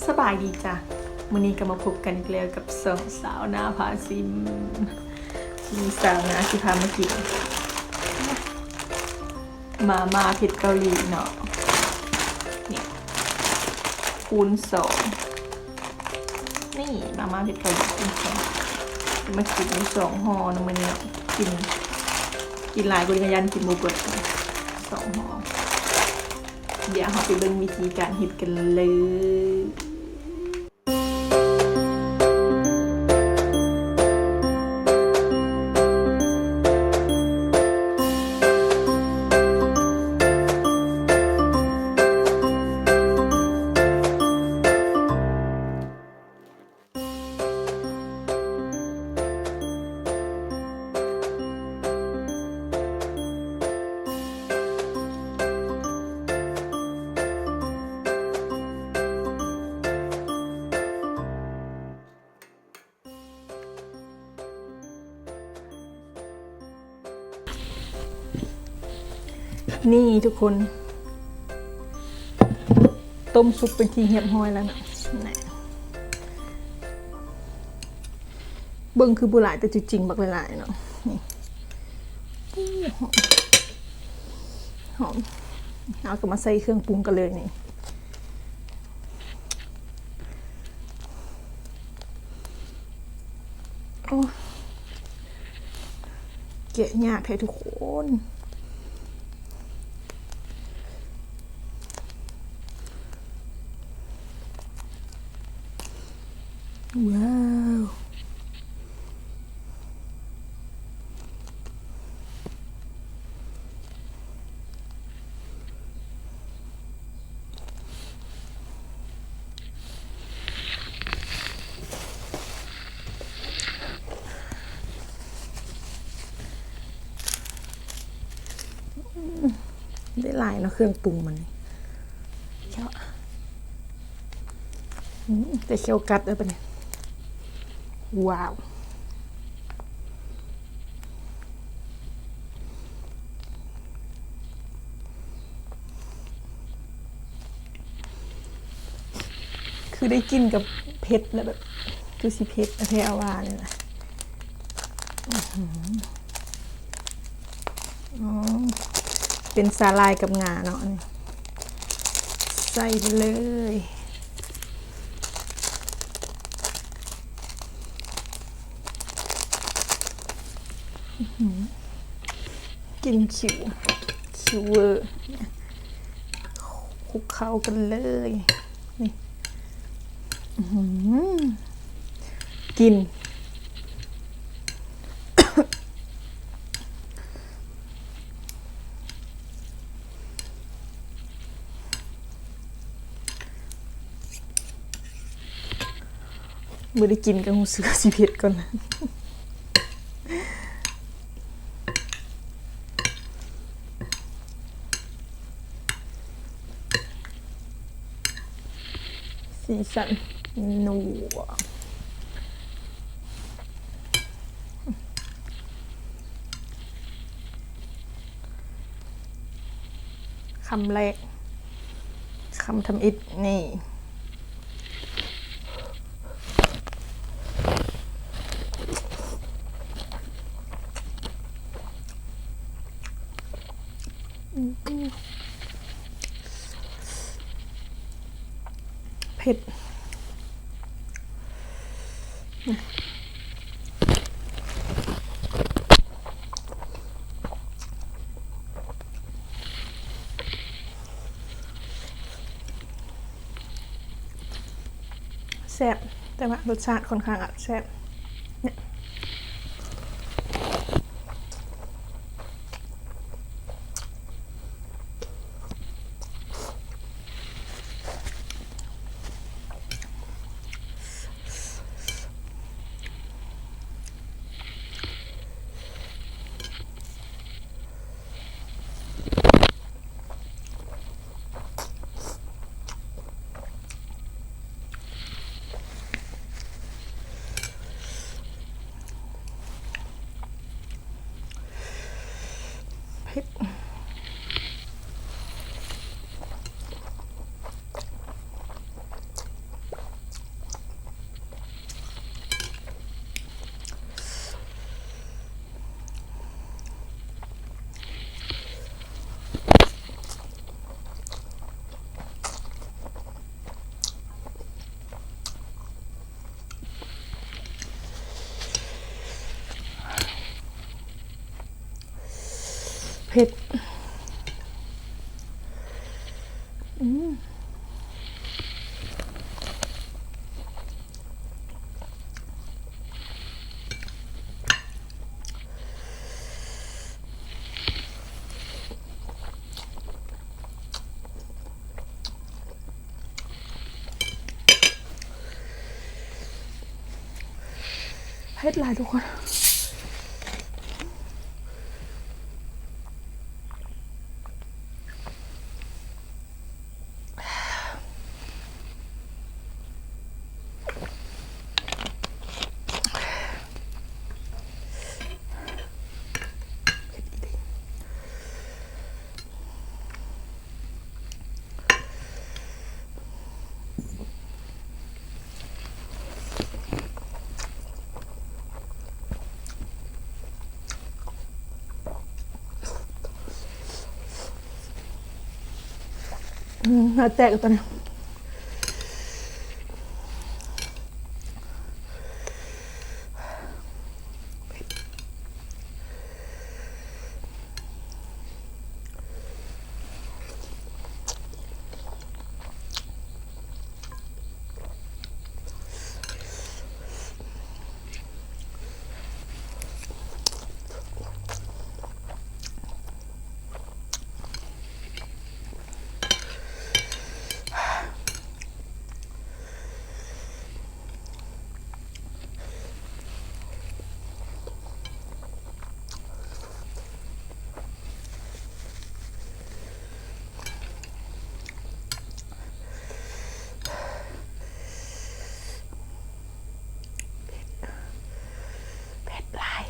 ສະບາຍດີຈ້ະ ມື້ນີ້ກໍມາພົບກັນອີກແລ້ວກັບຊ່ອງສາວໜ້າພາຊິມ. ມີສາວໜ້າຊິພາມາກິນມາມ່າເຜັດເກົາຫຼີເນາະ ນີ້ ຄູນສອງ ນີ້ມາມ່າເຜັດເກົາຫຼີຄູນສອງ ມາກິນຢູ່ສອງຫໍ່ນຳມື້ນີ້ເນາະ ກິນ ກິນຫຼາຍກວ່ານີ້ກໍຢ້ານກິນບໍ່ເບິດ ສອງຫໍ່. ດຽວເຮົາໄປເບິ່ງວິທີການເຮັດກັນເລີຍ. ນີ້ທຸກຄົນ ຕົ້ມສຸກເປັນທີ່ຮຽບຮ້ອຍແລ້ວເນາະ ນີ້ ເບິ່ງຄືບໍ່ຫຼາຍ ແຕ່ຈິງໆ ບັກຫຼາຍໆ ເນາະ ນີ້ ຫອມ ຫອມ. ເຮົາກໍມາໃສ່ເຄື່ອງປຸງກັນເລີຍນີ້. ໂອ້ ແກະຍາກແທ້ທຸກຄົນ. ວ້າວ ໄດ້ຫຼາຍເນາະ ເຄື່ອງປຸງມັນນີ້. ອືມ ແຕ່ເຂ້ມກັດເດີບັດນີ້. ວ້າວ ຄືໄດ້ກິນກັບເຜັດແລ້ວແບບ ຄືຊິເຜັດແທ້ວ່ານີ້ນະ. ອື ອໍ ເປັນສາຫຼ່າຍກັບງາເນາະ ອັນນີ້ ໃສ່ໄປເລີຍ. ອື ກິ່ນຂິວ ຂິວເວີ ຄຸກເຂົ້າກັນເລີຍ ນີ້ ອື ກິ່ນ ບໍ່ໄດ້ກິນກໍຮູ້ສຶກວ່າຊິເຜັດກ່ອນ. ສີສັນນົວ. ຄຳແລກ ຄຳທຳອິດນີ້ ເຜັດ. ແຊບ ແຕ່ວ່າລົດຊາດຂ້ອນຂ້າງອະແຊບ. ເຜັດ. ເຜັດ ອືມ. ເຜັດຫຼາຍທຸກຄົນ. ອືມ ເຫື່ອແຕກຢູ່ຕອນນີ້. ເຜັດ ເຜັດຫຼາຍ.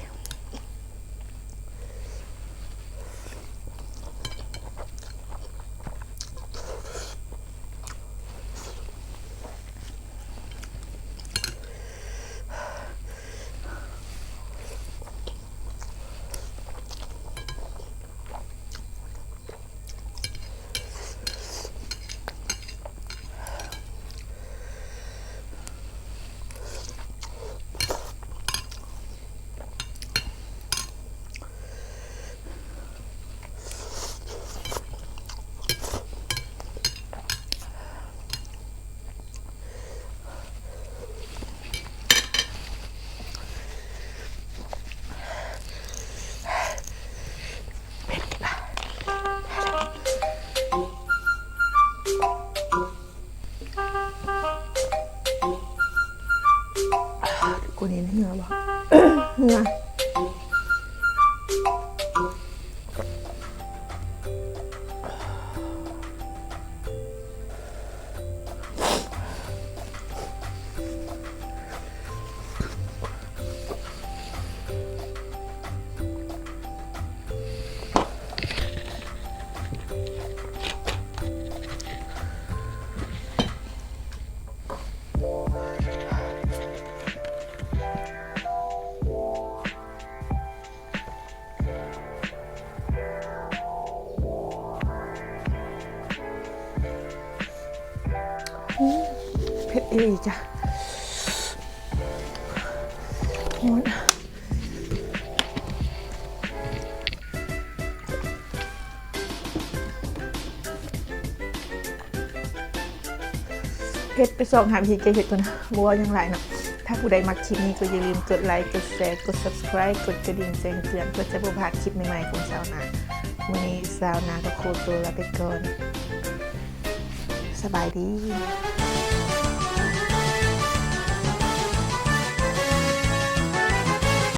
ກວ່ານີ້ເຫື່ອບໍ່ ເຫື່ອ. ອືມ ເຜັດອີ່ຫຼີຈ້ະ ຮ້ອນ. ເຮັດໄປສອງຫາວິທີແກ້ເຜັດກ່ອນນະ ບໍ່ເວົ້າຫຍັງຫຼາຍເນາະ. ຖ້າຜູ້ໃດມັກຄລິບນີ້ກໍຢ່າລືມກົດໄລ ກົດແຊ ກົດ Subscribe ກົດກະດິ່ງແຈ້ງເຕືອນ ເພື່ອຈະບໍ່ພາດຄລິບໃໝ່ໆຂອງຊາວນາ. ມື້ນີ້ຊາວນາກໍຂໍຕົວລາໄປກ່ອນ. ສະບາຍດີ.